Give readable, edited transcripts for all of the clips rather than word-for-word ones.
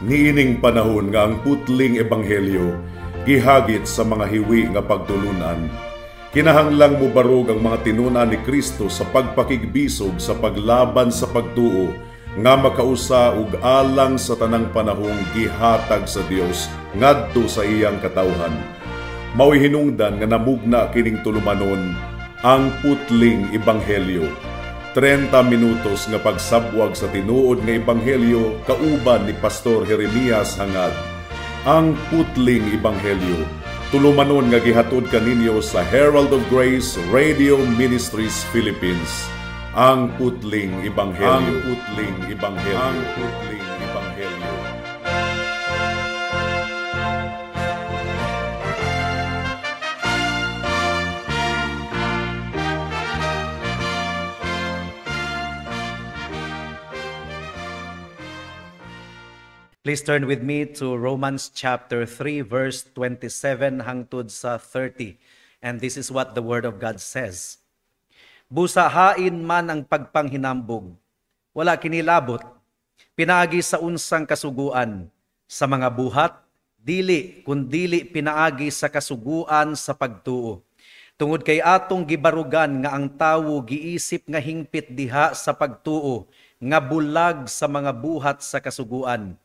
Niining panahon nga ang putling ebanghelyo gihagit sa mga hiwi nga pagtulunan, kinahanglang mubarog ang mga tinun-an ni Kristo sa pagpakigbisog sa paglaban sa pagtuo nga makausa ug alang sa tanang panahong gihatag sa Dios ngadto sa iyang katawhan. Mao'y hinungdan nga namugna kining tulumanon, Ang Putling Ebanghelyo. 30 minutos nga pagsabwag sa tinuod nga ebanghelyo kauban ni Pastor Jeremias Hangad. Ang Putling Ebanghelyo, tulumanon nga gihatod kaninyo sa Herald of Grace Radio Ministries Philippines. Ang Putling Ebanghelyo. Ang Putling Ebanghelyo. Ang Putling Ebanghelyo. Please turn with me to Romans chapter 3 verse 27 hangtod sa 30. And this is what the word of God says. Busa hain man ang pagpanghinambog, wala kinilabot, pinaagi sa unsang kasuguan, sa mga buhat, dili, kundili pinaagi sa kasuguan sa pagtuo. Tungod kay atong gibarugan nga ang tawo giisip nga hingpit diha sa pagtuo, nga bulag sa mga buhat sa kasuguan.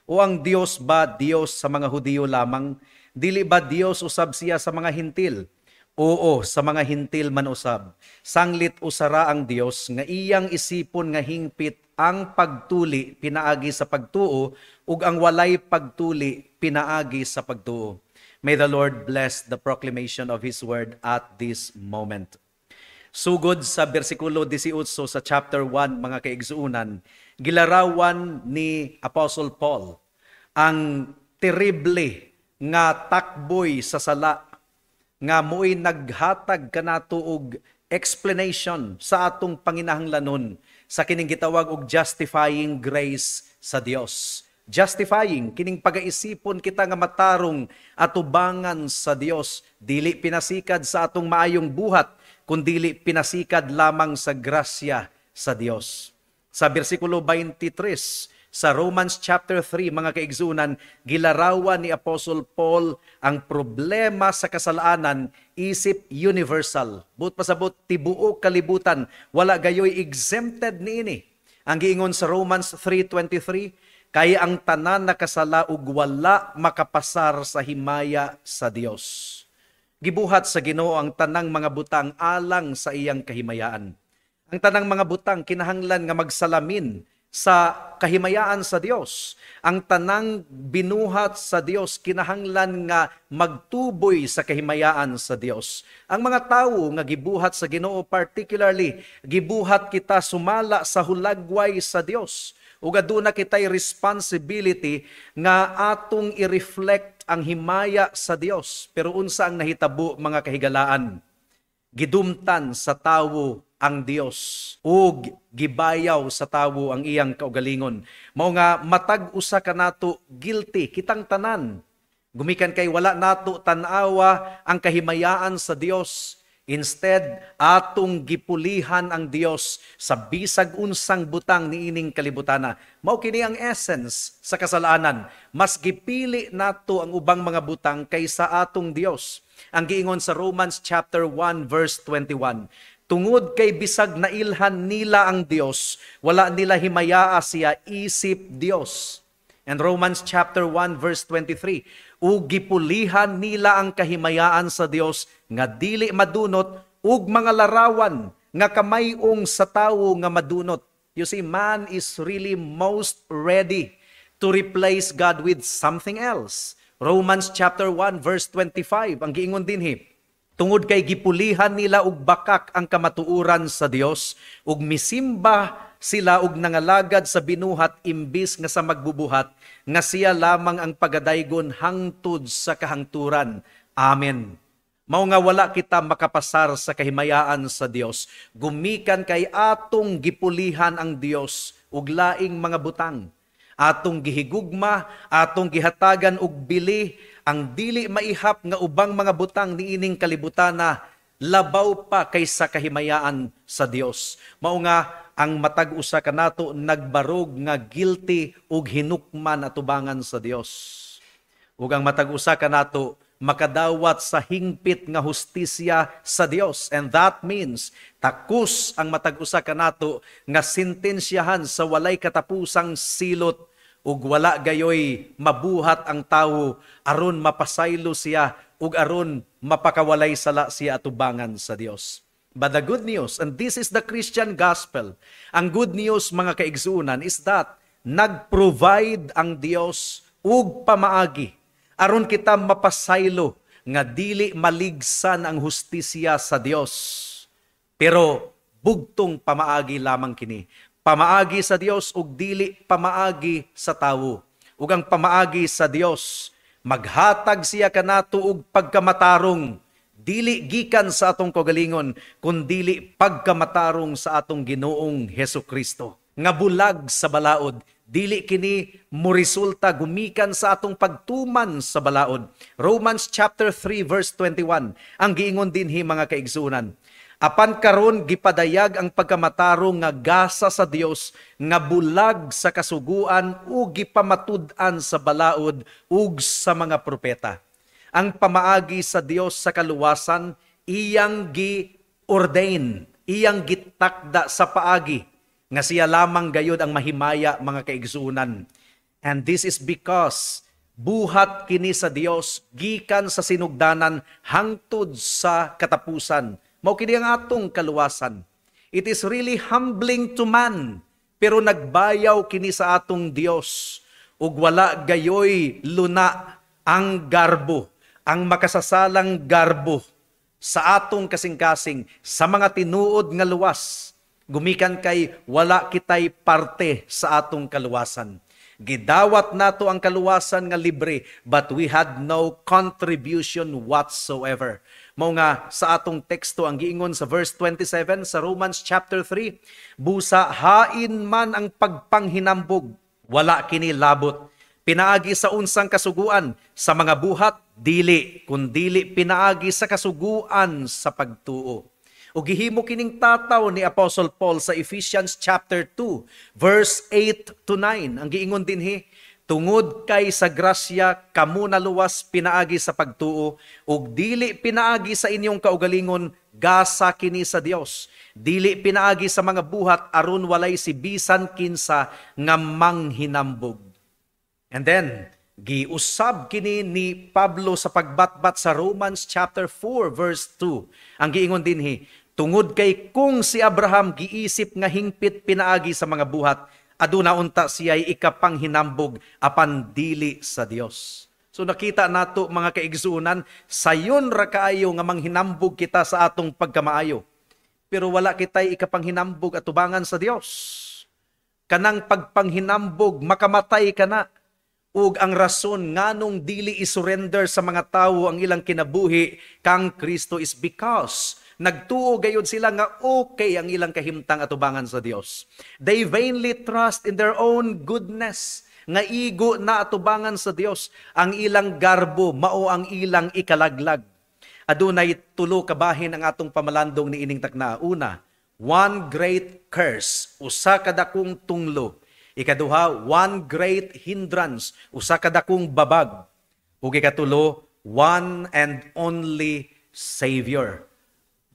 O ang Dios ba Dios sa mga Hudiyo lamang? Dili ba Dios usab siya sa mga Hintil? Oo, sa mga Hintil man usab. Sanglit usara ang Dios nga iyang isipon nga hingpit ang pagtuli pinaagi sa pagtuo ug ang walay pagtuli pinaagi sa pagtuo. May the Lord bless the proclamation of His word at this moment. Sugod sa bersikulo 18 sa chapter 1, mga kaigsuunan, gilarawan ni Apostle Paul ang terrible nga takboy sa sala nga mo'y naghatag kanato og explanation sa atong panginahanglanon sa kining gitawag og justifying grace sa Dios. Justifying kining pagaisipon kita nga matarong atubangan sa Dios, dili pinasikad sa atong maayong buhat, kundili pinasikad lamang sa grasya sa Dios. Sa bersikulo 23 sa Romans chapter 3, mga kaigsunan, gilarawan ni Apostle Paul ang problema sa kasalanan isip universal. Buot pasabot, tibuok kalibutan, wala gayoy exempted niini. Ang giingon sa Romans 3:23, kay ang tanan nakasala ug wala makapasar sa himaya sa Dios. Gibuhat sa Ginoo ang tanang mga butang alang sa iyang kahimayaan. Ang tanang mga butang kinahanglan nga magsalamin sa kahimayaan sa Dios. Ang tanang binuhat sa Dios kinahanglan nga magtuboy sa kahimayaan sa Dios. Ang mga tawo nga gibuhat sa Ginoo, particularly gibuhat kita sumala sa hulagway sa Dios. Ug aduna kitay responsibility nga atong i-reflect ang himaya sa Dios. Pero unsa ang nahitabo, mga kahigalaan? Gidumtan sa tawo ang Dios ug gibayaw sa tawo ang iyang kaugalingon. Mao nga matag usa kanato guilty kitang tanan. Gumikan kay wala nato tan-awa ang kahimayaan sa Dios. Instead, atong gipulihan ang Dios sa bisag unsang butang niining kalibutana. Mao kini ang essence sa kasalanan. Mas gipili nato ang ubang mga butang kaysa atong Dios. Ang giingon sa Romans chapter 1 verse 21, tungod kay bisag nailhan nila ang Dios, wala nila himayaa siya isip Dios. And Romans chapter 1 verse 23, ug gipulihan nila ang kahimayaan sa Dios nga dili madunot ug mga larawan nga kamayong sa tawo nga madunot. You see, man is really most ready to replace God with something else. Romans chapter 1 verse 25, ang giingon dinhi, tungod kay gipulihan nila og bakak ang kamatuoran sa Dios ug misimba sila og nangalagad sa binuhat imbis nga sa magbubuhat, nga siya lamang ang pagadaygon hangtod sa kahangturan. Amen. Mao nga wala kita makapasar sa kahimayaan sa Dios, gumikan kay atong gipulihan ang Dios ug laing mga butang. Atong gihigugma, atong gihatagan og bili ang dili maihap nga ubang mga butang niining kalibutana, labaw pa kaysa kahimayaan sa Dios. Mao nga Ang matag usa kanato nagbarog nga guilty ug hinukman atubangan sa Dios. Ug ang matag usa kanato makadawat sa hingpit nga hustisya sa Dios. And that means takos ang matag usa kanato nga sentensyahan sa walay katapusang silot, ug wala gayoy mabuhat ang tawo aron mapasaylo siya ug aron mapakawalay sala siya atubangan sa Dios. But the good news, and this is the Christian gospel, ang good news, mga kaigsuonan, is that nag-provide ang Dios ug pamaagi aron kita mapasaylo nga dili maligsan ang hustisya sa Dios. Pero bugtong pamaagi lamang kini. Pamaagi sa Dios ug dili pamaagi sa tawo. Ug ang pamaagi sa Dios, maghatag siya kanato og pagkamatarong, dili gikan sa atong kaugalingon, kundili pagkamatarong sa atong Ginoong Hesus Kristo nga bulag sa balaod. Dili kini moresulta gumikan sa atong pagtuman sa balaod. Romans chapter 3 verse 21 ang giingon dinhi, mga kaigsuonan: "Apan karon gipadayag ang pagkamatarong nga gasa sa Dios nga bulag sa kasuguan ug gipamatud-an sa balaod ug sa mga propeta." Ang pamaagi sa Dios sa kaluwasan, iyang gi-ordain, iyang gitakda sa paagi nga siya lamang gayod ang mahimaya, mga kaigsuonan. And this is because buhat kini sa Dios gikan sa sinugdanan hangtod sa katapusan. Mao kini ang atong kaluwasan. It is really humbling to man, pero nagbayaw kini sa atong Dios, ug wala gayoy luna ang garbo, ang makasasalang garbo sa atong kasing-kasing sa mga tinuod nga luwas, gumikan kay wala kitay parte sa atong kaluwasan. Gidawat nato ang kaluwasan nga libre, but we had no contribution whatsoever. Mao nga sa atong teksto, ang giingon sa verse 27 sa Romans chapter 3, "Busa hain man ang pagpanghinambog, wala kini labot. Pinaagi sa unsang kasuguan? Sa mga buhat? Dili, kundili pinaagi sa kasuguan sa pagtuo." O gihimo kining tataw ni Apostle Paul sa Ephesians chapter 2 verse 8 to 9. Ang giingon dinhi, "Tungod kay sa grasya kamo naluwas pinaagi sa pagtuo, ug dili pinaagi sa inyong kaugalingon, gasa kini sa Dios. Dili pinaagi sa mga buhat, aron walay si bisan kinsa nga manghinambog." And then giusab kini ni Pablo sa pagbatbat sa Romans chapter 4 verse 2. Ang giingon dinhi, "Tungod kay kung si Abraham giisip nga hingpit pinaagi sa mga buhat, aduna unta siya'y ikapanghinambog, apan dili sa Dios." So nakita nato, mga kaigsuonan, sayon ra kaayo nga manghinambog kita sa atong pagkamaayo. Pero wala kitay ikapanghinambog atubangan sa Dios. Kanang pagpanghinambog, makamatay ka na. Ug ang rason nganong dili i-surrender sa mga tawo ang ilang kinabuhi kang Kristo is because nagtuo gayud sila nga okay ang ilang kahimtang atubangan sa Dios. They vainly trust in their own goodness nga igo na atubangan sa Dios. Ang ilang garbo mao ang ilang ikalaglag. Adunay tulo ka bahin ang atong pamalandong ni ining takna. Una, one great curse, usa ka dakong tunglo. Ikaduha, one great hindrance, usa ka dakong babag. Ug ikatulo, one and only Savior.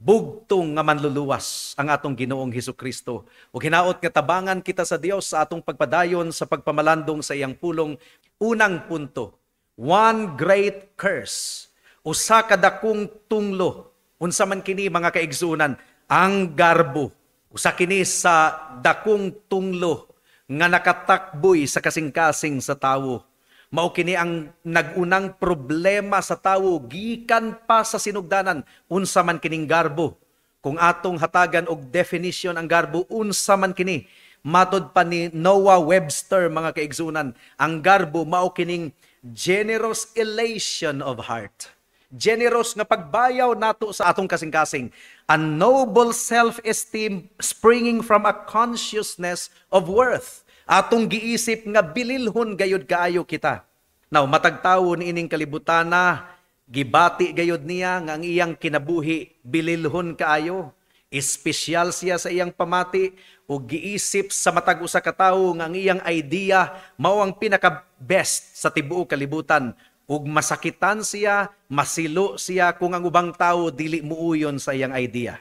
Bugtong nga manluluwas ang atong Ginoong Hesus Kristo. Ug hinaot nga tabangan kita sa Dios sa atong pagpadayon sa pagpamalandong sa iyang pulong. Unang punto, one great curse. Usa ka dakong tunglo. Unsa man kini, mga kaigsuonan? Ang garbo. Usa kini sa dakong tunglo nga nakatakboy sa kasing-kasing sa tawo. Mao kini ang nagunang problema sa tawo gikan pa sa sinugdanan. Unsa man kining garbo? Kung atong hatagan og definition ang garbo, unsa man kini? Matod pa ni Noah Webster, mga kaigsuonan, ang garbo mao kining generous elation of heart. Generous nga pagbayaw nato sa atong kasing-kasing. A noble self-esteem springing from a consciousness of worth. Atong giisip nga bililhon gayud kaayo kita. Now, matag tawo ni ining kalibutana, gibati gayud niya nga ang iyang kinabuhi bililhon kaayo. Espesyal siya sa iyang pamati ug giisip sa matag usa ka tawo nga ang iyang idea mao ang pinaka best sa tibuok kalibutan, ug masakitan siya, masilo siya kung ang ubang tawo dili muuyon sa iyang idea.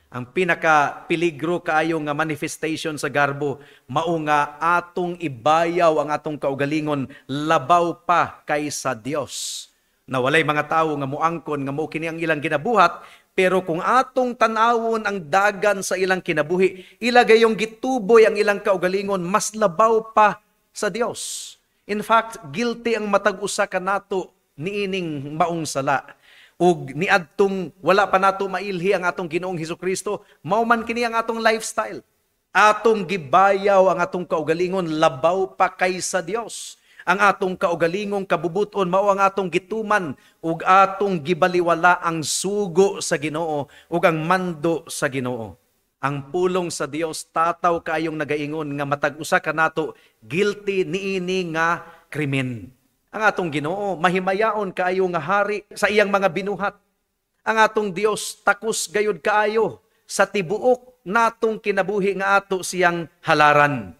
Ang pinaka peligro kaayo nga manifestation sa garbo mao nga atong ibayaw ang atong kaugalingon labaw pa kaysa Dios. Na walay mga tawo nga muangkon nga mao kini ang ilang ginabuhat, pero kung atong tan-awon ang dagan sa ilang kinabuhi, ila gayong gituboy ang ilang kaugalingon mas labaw pa sa Dios. In fact, guilty ang matag usa kanato niining maong sala. Ug niadtong wala pa nato mailhi ang atong Ginoong Hesukristo, mao man kini ang atong lifestyle. Atong gibayaw ang atong kaugalingon labaw pa kaysa Dios. Ang atong kaugalingong kabubuton mao ang atong gituman ug atong gibaliwala ang sugo sa Ginoo ug ang mando sa Ginoo. Ang pulong sa Dios tataw kaayong nagaingon nga matag usa kanato guilty niini nga krimen. Ang atong Ginoo mahimayaon kaayo nga hari sa iyang mga binuhat. Ang atong Dios takos gayud kaayo sa tibuok natong kinabuhi nga ato siyang halaran.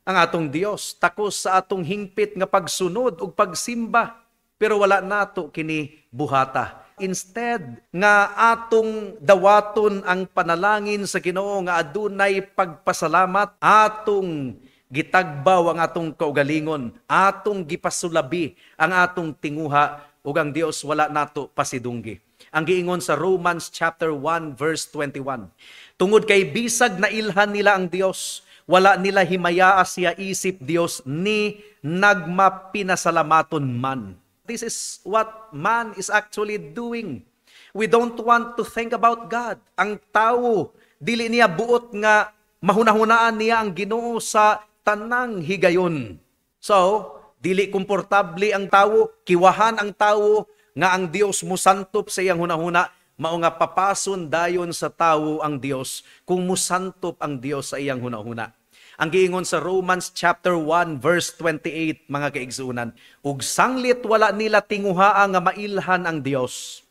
Ang atong Dios takos sa atong hingpit nga pagsunod ug pagsimba, pero wala nato kini buhata. Instead nga atong dawaton ang panalangin sa Ginoo nga adunay pagpasalamat, atong gitagbaw ang atong kaugalingon, atong gipasulabi ang atong tinguha, ug ang Dios wala nato pasidunggi. Ang giingon sa Romans chapter 1 verse 21, tungod kay bisag nailhan nila ang Dios, wala nila himayaa siya isip Dios ni nagmapinasalamaton man. This is what man is actually doing. We don't want to think about God. Ang tao, dili niya buot nga mahunahunaan niya ang Ginoo sa tanang higayon. So, dili komportable ang tawo, kiwahan ang tawo nga ang Dios musantop sa iyang hunahuna, mao nga papason dayon sa tawo ang Dios kung musantop ang Dios sa iyang hunahuna. Ang giingon sa Romans chapter 1 verse 28, mga kaigsuonan, ug sanglit wala nila tinguhaa nga mailhan ang Dios,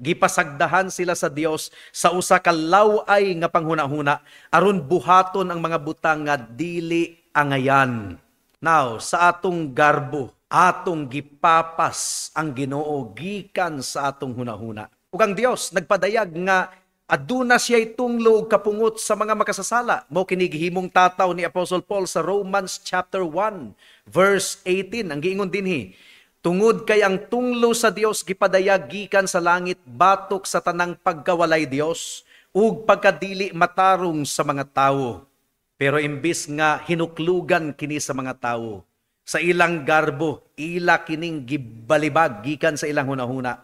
gipasagdahan sila sa Dios sa usa ka law-ay nga panghunahuna aron buhaton ang mga butang nga dili angayan. Now, sa atong garbo, atong gipapas ang Ginoo gikan sa atong hunahuna. Ug ang Dios nagpadayag nga aduna siya'y tunglo ug kapungot sa mga makasasala. Mao kini gihimong tataw ni Apostle Paul sa Romans chapter 1 verse 18. Ang giingon dinhi, tungod kay ang tunglo sa Dios gipadayag gikan sa langit batok sa tanang pagkawalay Dios ug pagkadili matarong sa mga tawo. Pero imbis nga hinuklugan kini sa mga tawo, sa ilang garbo, ila kining gibalibag gikan sa ilang hunahuna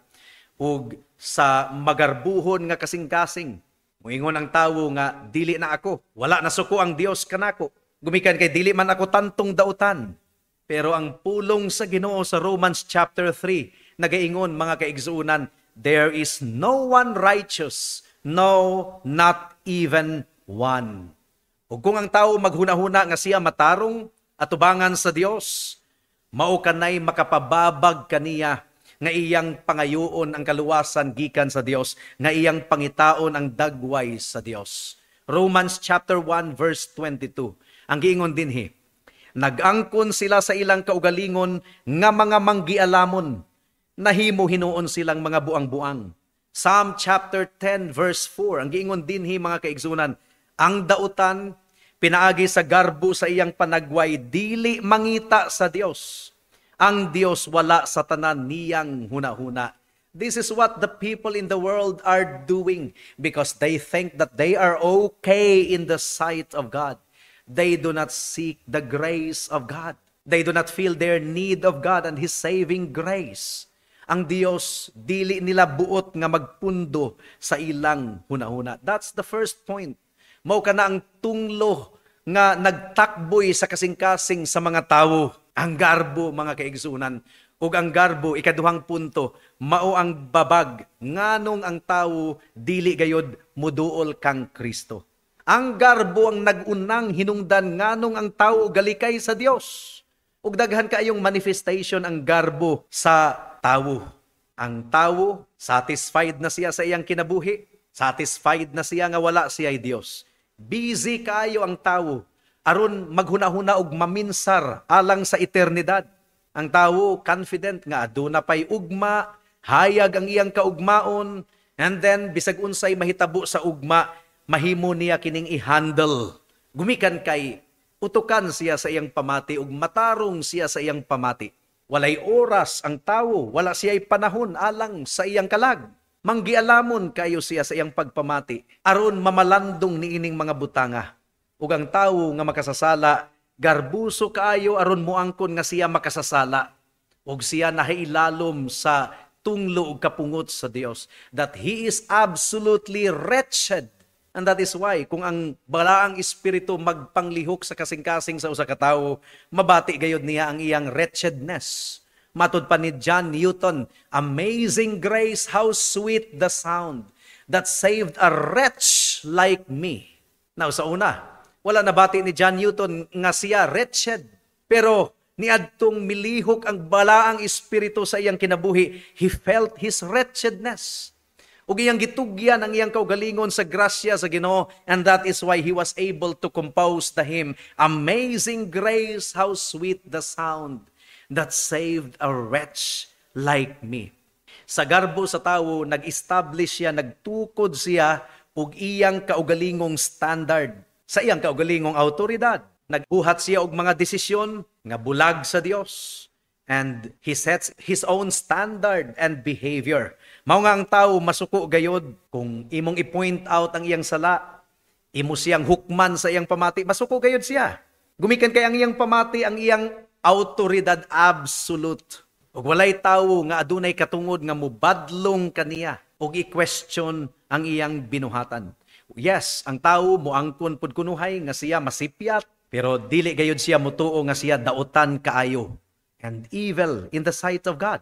ug sa magarbuhon nga kasing-kasing. Muingon ang tawo nga dili na ako, wala na suko ang Dios kanako. Gumikan kay dili man ako tantong dautan. Pero ang pulong sa Ginoo sa Romans chapter 3 nagaingon, mga kaigsuonan, there is no one righteous, no, not even one. Ug kung ang tawo maghunahuna nga siya matarong atubangan sa Dios, mao kanay makapababag kaniya nga iyang pangayoon ang kaluwasan gikan sa Dios, nga iyang pangitaon ang dagway sa Dios. Romans chapter 1 verse 22. Ang giingon dinhi, nag-angkon sila sa ilang kaugalingon nga mga manggialamon, nahimo hinuon silang mga buang-buang. Psalm chapter 10 verse 4. Ang giingon dinhi, mga kaigsuonan, ang dautan pinaagi sa garbo sa iyang panagway dili mangita sa Dios. Ang Dios wala sa tanan niyang hunahuna. This is what the people in the world are doing because they think that they are okay in the sight of God. They do not seek the grace of God. They do not feel their need of God and His saving grace. Ang Dios dili nila buot nga magpundo sa ilang hunahuna. That's the first point. Mao kana ang tunglo nga nagtakboy sa kasing-kasing sa mga tawo. Ang garbo, mga kaigsuonan. Ug ang garbo, ikaduhang punto, mao ang babag nganong ang tawo dili gayod muduol kang Kristo. Ang garbo ang nag-unang hinungdan nganong ang tawo galikay sa Dios. Ug daghan kaayong manifestation ang garbo sa tawo. Ang tawo, satisfied na siya sa iyang kinabuhi. Satisfied na siya nga wala siya Dios. Busy kayo ang tawo aron maghuna-huna og maminsar alang sa eternidad. Ang tawo confident nga aduna pay ugma, hayag ang iyang kaugmaon, and then bisag unsay mahitabo sa ugma, mahimo niya kining i-handle. Gumikan kay utukan siya sa iyang pamati ug matarong siya sa iyang pamati. Walay oras ang tawo, wala siya'y panahon alang sa iyang kalag. Manggialamon kayo siya sa iyang pagpamati aron mamalandong niining mga butanga. Ug ang tawo nga makasasala, garbuso kaayo aron moangkon nga siya makasasala. Ug siya nahailalom sa tunglo ug kapungot sa Dios, that he is absolutely wretched. And that is why, kung ang balaang espiritu magpanglihok sa kasing-kasing sa usa ka tawo, mabati gayod niya ang iyang wretchedness. Matud pa ni John Newton, "Amazing grace, how sweet the sound that saved a wretch like me." Now, sa una, wala nabati ni John Newton nga siya wretched. Pero niadtong milihok ang balaang espiritu sa iyang kinabuhi, he felt his wretchedness. Ug iyang gitugyan ang iyang kaugalingon sa grasya sa Ginoo, and that is why he was able to compose the hymn, "Amazing Grace, how sweet the sound that saved a wretch like me." Sa garbo sa tawo, nag-establish siya, nagtukod siya og iyang kaugalingong standard sa iyang kaugalingong autoridad. Nagbuhat siya og mga desisyon nga bulag sa Dios. And he sets his own standard and behavior. Mao nga ang tao masuko gayod kung imong i-point out ang iyang sala, imo siyang hukman sa iyang pamati, masuko gayod siya. Gumikan kay ang iyang pamati, ang iyang autoridad, absolute. Ug walay tawo nga adunay katungod nga mubadlong kaniya ug i-question ang iyang binuhatan. Yes, ang tawo moangkon pud kunuhay nga siya masipyat, pero dili gayod siya mutuo nga siya dautan kaayo and evil in the sight of God.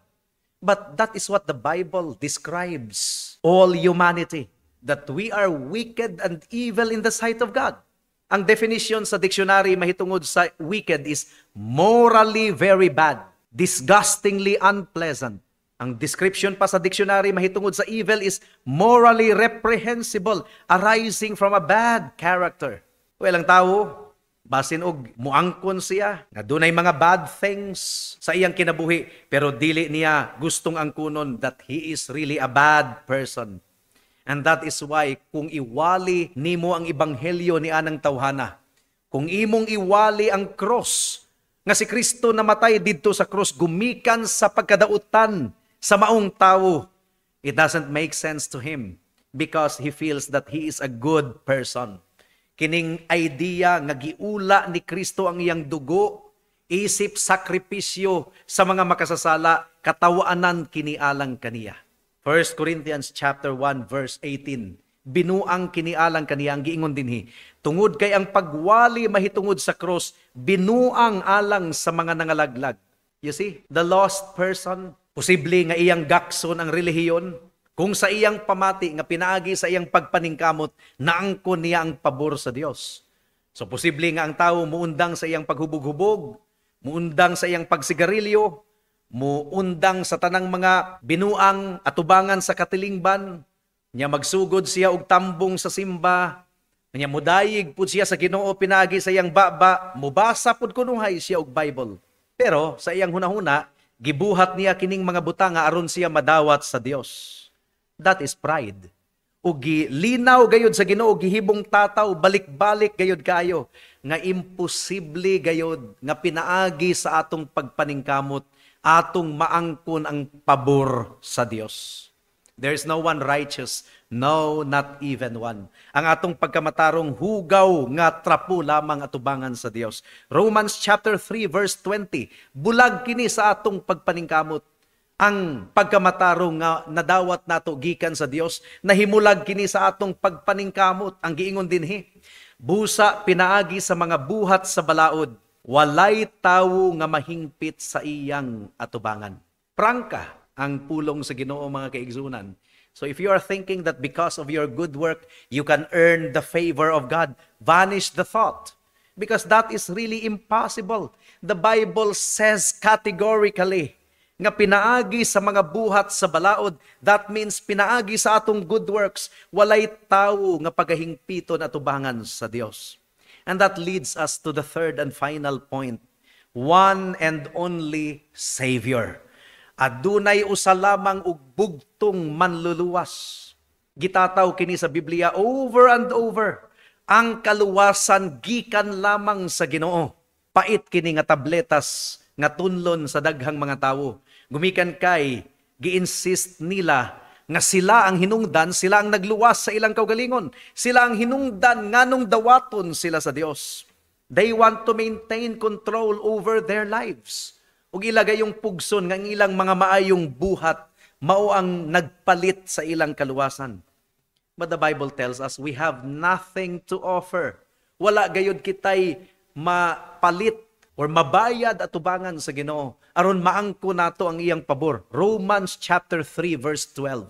But that is what the Bible describes all humanity, that we are wicked and evil in the sight of God. Ang definition sa dictionary mahitungod sa wicked is morally very bad, disgustingly unpleasant. Ang description pa sa dictionary mahitungod sa evil is morally reprehensible, arising from a bad character. Well, ang tawo, basin og muangkon siya nga dunay mga bad things sa iyang kinabuhi, pero dili niya gustong angkunon that he is really a bad person. And that is why kung iwali nimo ang ebanghelyo ni anang tawhana, kung imong iwali ang cross, nga si Kristo namatay didto sa cross gumikan sa pagkadautan sa maong tawo, it doesn't make sense to him because he feels that he is a good person. Kining idea nga giula ni Kristo ang iyang dugo isip sakripisyo sa mga makasasala, katawaanan kini alang kaniya. 1 Corinthians chapter 1 verse 18. Binuang kini alang kaniya. Ang giingon dinhi, tungod kay ang pagwali mahitungod sa cross binuang alang sa mga nangalaglag. You see, the lost person, posible nga iyang gakson ang relihiyon, kung sa iyang pamati nga pinaagi sa iyang pagpaningkamot, naangkon niya ang pabor sa Dios. So posible nga ang tawo muundang sa iyang paghubog-hubog, muundang sa iyang pagsigarilyo, muundang sa tanang mga binuang atubangan sa katilingban, nya magsugod siya og tambong sa simba, nya mudayig pud siya sa Ginoo pinaagi sa iyang baba, mubasa pud kunuhay siya og Bible. Pero sa iyang hunahuna, gibuhat niya kining mga butanga aron siya madawat sa Dios. That is pride. Ug gilinaw gayod sa Ginoo, gihibong tataw balik-balik gayod kayo nga imposible gayod nga pinaagi sa atong pagpaningkamot atong maangkon ang pabor sa Dios. There is no one righteous, no, not even one. Ang atong pagkamatarong hugaw nga trapo lamang atubangan sa Dios. Romans chapter 3 verse 20, bulag kini sa atong pagpaningkamot. Ang pagkamatarong nga nadawat nato gikan sa Dios, nahimulag kini sa atong pagpaningkamot. Ang giingon dinhi, busa pinaagi sa mga buhat sa balaod, walay tawo nga mahingpit sa iyang atubangan. Prangka ang pulong sa Ginoo, mga kaigsunan. So if you are thinking that because of your good work you can earn the favor of God, vanish the thought. Because that is really impossible. The Bible says categorically Nga pinaagi sa mga buhat sa balaod, that means pinaagi sa atong good works, walay tawo nga pagahingpiton atubangan sa Dios. And that leads us to the third and final point. One and only Savior. Adunay usa lamang og bugtong manluluwas. Gitataw kini sa Biblia over and over. Ang kaluwasan gikan lamang sa Ginoo. Pait kini nga tabletas nga tunlon sa daghang mga tawo. Gumikan kay gi-insist nila nga sila ang hinungdan, sila ang nagluwas sa ilang kaugalingon. Sila ang hinungdan nganong dawaton sila sa Dios. They want to maintain control over their lives. Ug ilagay yung pugson nga ang ilang mga maayong buhat mao ang nagpalit sa ilang kaluwasan. But the Bible tells us we have nothing to offer. Wala gayud kitay mapalit or mabayad atubangan sa Ginoo aron maangko nato ang iyang pabor. Romans chapter 3 verse 12.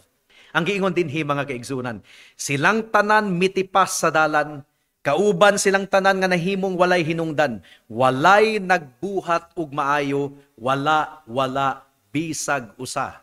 Ang giingon dinhi, mga kaigsunan, silang tanan mitipas sa dalan, kauban silang tanan nga nahimong walay hinungdan, walay nagbuhat og maayo, wala, wala bisag usa.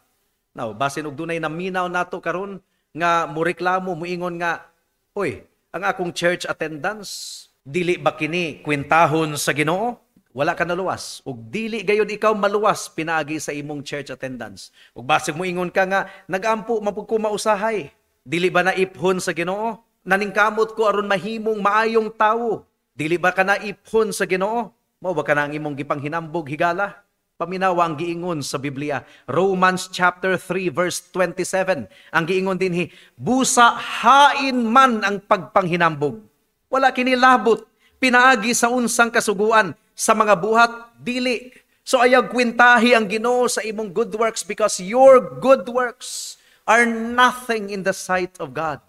Now, basin og dunay naminaw nato karon nga moreklamo, moingon nga, "Oy, ang akong church attendance, dili ba kini kwentahon sa Ginoo?" Wala ka naluwas. Ug dili gayud ikaw maluwas pinaagi sa imong church attendance. Ug basig moingon ka nga, "Nagampo man pud ko mausahay." Dili ba naiphon sa Ginoo? "Naningkamot ko aron mahimong maayong tawo." Dili ba ka naiphon sa Ginoo? Mao ba kana ang imong gipanghinambog higala? Paminawa ang giingon sa Biblia. Romans chapter 3 verse 27. Ang giingon dinhi, busa hain man ang pagpanghinambog. Wala kini labot pinaagi sa unsang kasuguan, sa mga buhat, dili. So ayaw kwentahi ang Ginoo sa imong good works because your good works are nothing in the sight of God.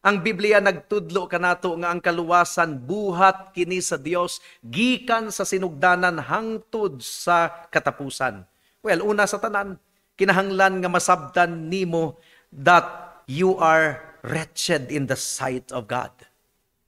Ang Biblia nagtudlo kanato nga ang kaluwasan buhat kini sa Dios gikan sa sinugdanan hangtod sa katapusan. Well, una sa tanan, kinahanglan nga masabtan nimo that you are wretched in the sight of God.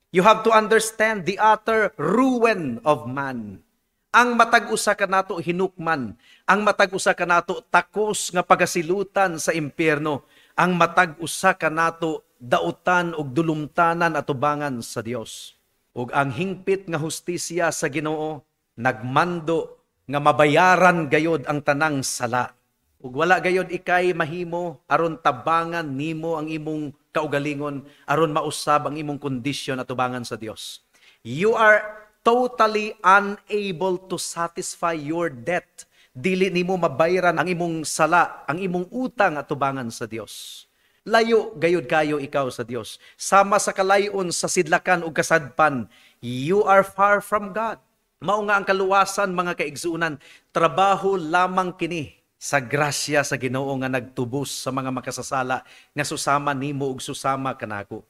You have to understand the utter ruin of man. Ang matag usa kanato hinukman, ang matag usa kanato takos nga pagasilutan sa impyerno, ang matag usa kanato dautan og dulumtanan atubangan sa Dios. Ug ang hingpit nga hustisya sa Ginoo nagmando nga mabayaran gayod ang tanang sala. Ug wala gayod ikay mahimo aron tabangan nimo ang imong kaugalingon, aron mausab ang imong kondisyon atubangan sa Dios. You are totally unable to satisfy your debt. Dili nimo mabayran ang imong sala, ang imong utang atubangan sa Dios. Layo gayud kayo ikaw sa Dios. Sama sa kalayon sa sidlakan ug kasadpan, you are far from God. Mao nga ang kaluwasan, mga kaigsuonan, trabaho lamang kini sa grasya sa Ginoo nga nagtubos sa mga makasasala nga susama nimo ug susama kanako.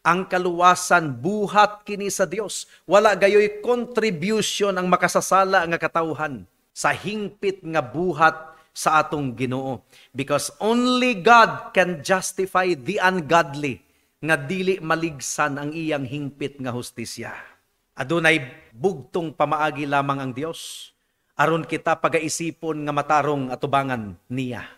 Ang kaluwasan buhat kini sa Dios. Wala gayoy contribution ang makasasala nga katawhan sa hingpit nga buhat sa atong Ginoo. Because only God can justify the ungodly nga dili maligsan ang iyang hingpit nga hustisya. Adunay bugtong pamaagi lamang ang Dios aron kita pagaisipon nga matarong atubangan niya.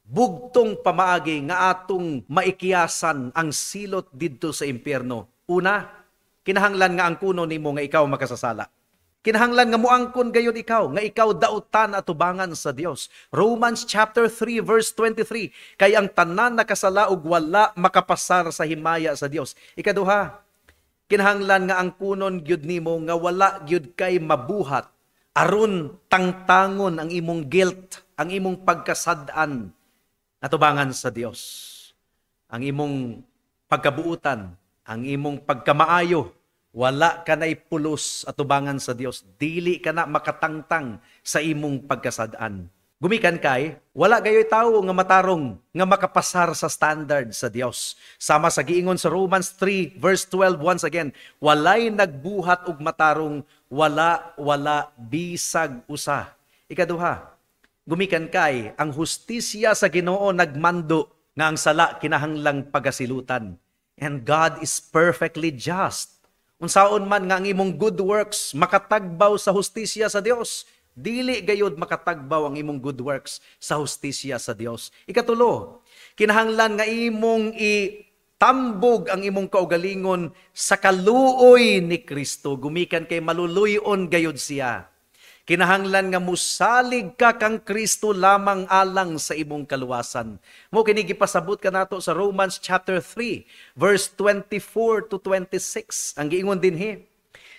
Bugtong pamaagi nga atong maikiyasan ang silot didto sa impyerno. Una, kinahanglan nga angkuno nimo nga ikaw makasasala. Kinahanglan nga muangkon gayud ikaw nga ikaw dautan atubangan sa Dios. Romans chapter 3 verse 23, kay ang tanan nakasala ug wala makapasar sa himaya sa Dios. Ikaduha, kinahanglan nga angkunon gyud nimo nga wala gyud kay mabuhat aron tangtangon ang imong guilt, ang imong pagkasad-an atubangan sa Dios. Ang imong pagkabuutan, ang imong pagkamaayo, wala ka na'y pulos atubangan sa Dios. Dili ka na makatangtang sa imong pagkasad-an. Gumikan kay, wala gayoy tawo nga matarong nga makapasar sa standard sa Dios. Sama sa giingon sa Romans 3 verse 12 once again, walay nagbuhat og matarong, wala, wala bisag usa. Ikaduha, gumikan kay, ang hustisya sa Ginoo nagmando nga ang sala kinahanglang pagasilutan. And God is perfectly just. Unsaon man nga ang imong good works makatagbaw sa hustisya sa Dios, Dili gayod makatagbaw ang imong good works sa hustisya sa Dios. Ikatulo, kinahanglan nga imong itambog ang imong kaugalingon sa kaluoy ni Kristo gumikan kay maluluyon gayod siya. Kinahanglan nga musalig ka kang Kristo lamang alang sa imong kaluwasan. Mo kini gipasabot kanato sa Romans chapter 3 verse 24 to 26. Ang giingon dinhi,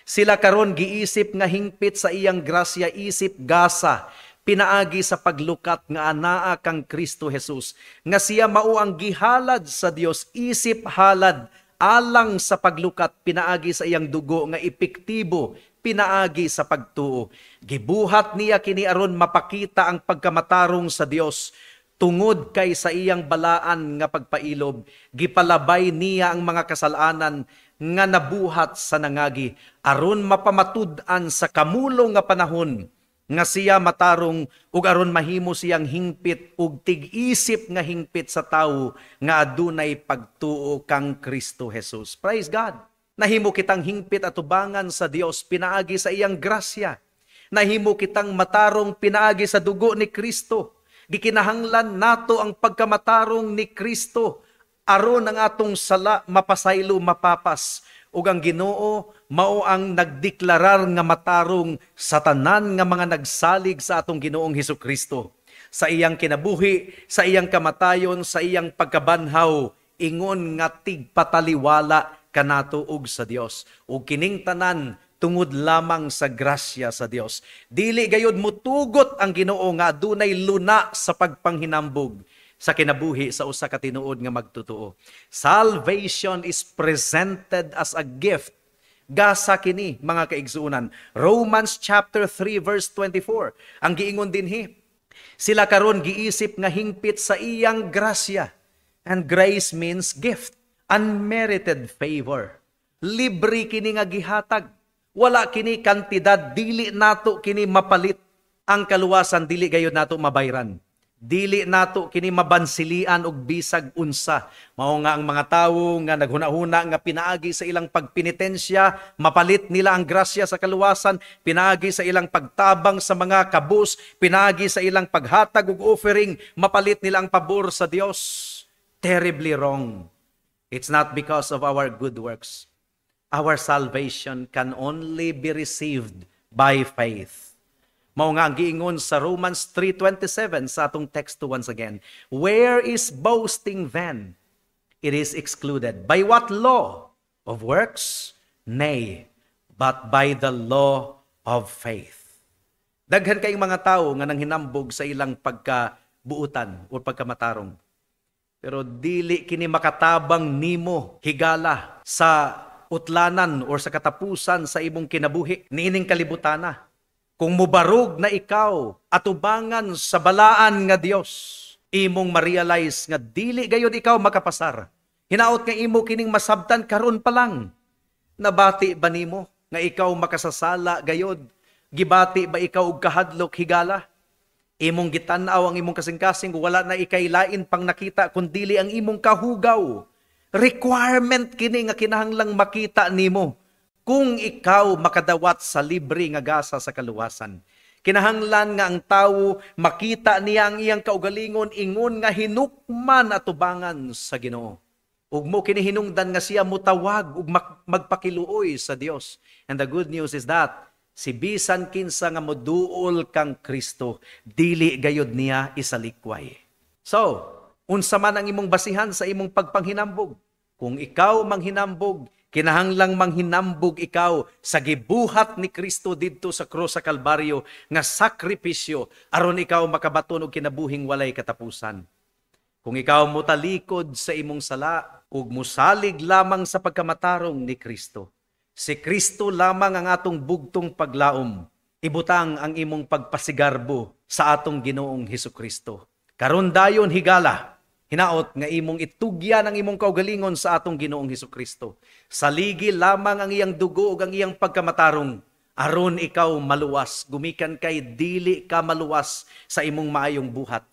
sila karon giisip nga hingpit sa iyang grasya isip gasa pinaagi sa paglukat nga anaa kang Kristo Jesus, nga siya mao ang gihalad sa Dios isip halad alang sa paglukat pinaagi sa iyang dugo nga epektibo pinaagi sa pagtuo. Gibuhat niya kini aron mapakita ang pagkamatarong sa Dios tungod kay sa iyang balaan nga pagpailob gipalabay niya ang mga kasalanan nga nabuhat sa nangagi aron mapamatud-an sa kamulong nga panahon nga siya matarong ug aron mahimo siyang hingpit ug tig-isip nga hingpit sa tawo nga adunay pagtuo kang Kristo Jesus. Praise God. Nahimo kitang hingpit atubangan sa Dios pinaagi sa iyang grasya. Nahimo kitang matarong pinaagi sa dugo ni Kristo. Gikinahanglan nato ang pagkamatarong ni Kristo aron ang atong sala mapasaylo, mapapas. Ug ang Ginoo mao ang nagdeklarar nga matarong sa tanan nga mga nagsalig sa atong Ginoong Hesukristo. Sa iyang kinabuhi, sa iyang kamatayon, sa iyang pagkabanhaw, ingon nga tigpataliwala kanato ug sa Dios. Ug kining tanan tungod lamang sa grasya sa Dios. Dili gayod mutugot ang Ginoo nga adunay luna sa pagpanghinambog sa kinabuhi sa usa ka tinuod nga magtotoo. Salvation is presented as a gift. Gasa kini, mga kaigsuonan. Romans chapter 3 verse 24. Ang giingon dinhi, sila karon giisip nga hingpit sa iyang grasya. And grace means gift, unmerited favor. Libre kini nga gihatag. Wala kini kantidad, dili nato kini mapalit. Ang kaluwasan dili gayud nato mabayran. Dili nato kini mabansilian og bisag unsa. Mao nga ang mga tawo nga naghuna-huna nga pinaagi sa ilang pagpenitensya, mapalit nila ang grasya sa kaluwasan, pinaagi sa ilang pagtabang sa mga kabus, pinaagi sa ilang paghatag og offering, mapalit nila ang pabor sa Dios. Terribly wrong. It's not because of our good works. Our salvation can only be received by faith. Mao nga ang giingon sa Romans 3:27 sa atong teksto once again. Where is boasting then? It is excluded. By what law? Of works? Nay, but by the law of faith. Daghan kayong mga tao nga nanghinambog sa ilang pagkabuutan o pagkamatarong. Pero dili kini makatabang nimo higala sa utlanan or sa katapusan sa imong kinabuhi niining kalibutana. Kung mubarog na ikaw atubangan sa balaan nga Dios, imong ma-realize nga dili gayud ikaw makapasar. Hinaot nga imo kining masabtan karon pa lang. Nabati ba nimo nga ikaw makasasala gayod? Gibati ba ikaw og kahadlok higala? Imong gitan-aw ang imong kasing-kasing, wala na ikay lain pang nakita kundili ang imong kahugaw. Requirement kini nga kinahanglang makita nimo kung ikaw makadawat sa libre nga gasa sa kaluwasan. Kinahanglan nga ang tawo makita niya ang iyang kaugalingon ingon nga hinukman atubangan sa Ginoo. Ug mo kini hinungdan nga siya mutawag ug magpakiluoy sa Dios. And the good news is that si bisan kinsa nga moduol kang Kristo, dili gayod niya isalikway. So, unsa man ang imong basihan sa imong pagpanghinambog? Kung ikaw manghinambog, kinahanglang manghinambog ikaw sa gibuhat ni Kristo didto sa krus sa Kalbaryo nga sakripisyo aron ikaw makabaton og kinabuhing walay katapusan. Kung ikaw motalikod sa imong sala ug mosalig lamang sa pagkamatarong ni Kristo, si Kristo lamang ang atong bugtong paglaom. Ibutang ang imong pagpasigarbo sa atong Ginoong Hesukristo. Karon dayon higala, hinaot nga imong itugyan ang imong kaugalingon sa atong Ginoong Hesukristo. Saligi lamang ang iyang dugo ug ang iyang pagkamatarong aron ikaw maluwas, gumikan kay dili ka maluwas sa imong maayong buhat.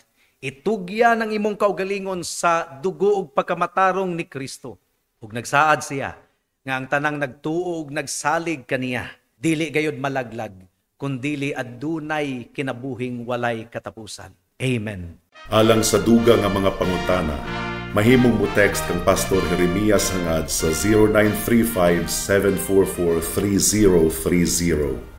Itugyan ang imong kaugalingon sa dugo ug pagkamatarong ni Kristo. Ug nagsaad siya nga ang tanang nagtuo ug nagsalig kaniya dili gayud malaglag Kundili adunay kinabuhing walay katapusan. Amen. Alang sa dugang nga mga pangutana, mahimong mo text kang Pastor Jeremias Hangad sa 0935 744 3030.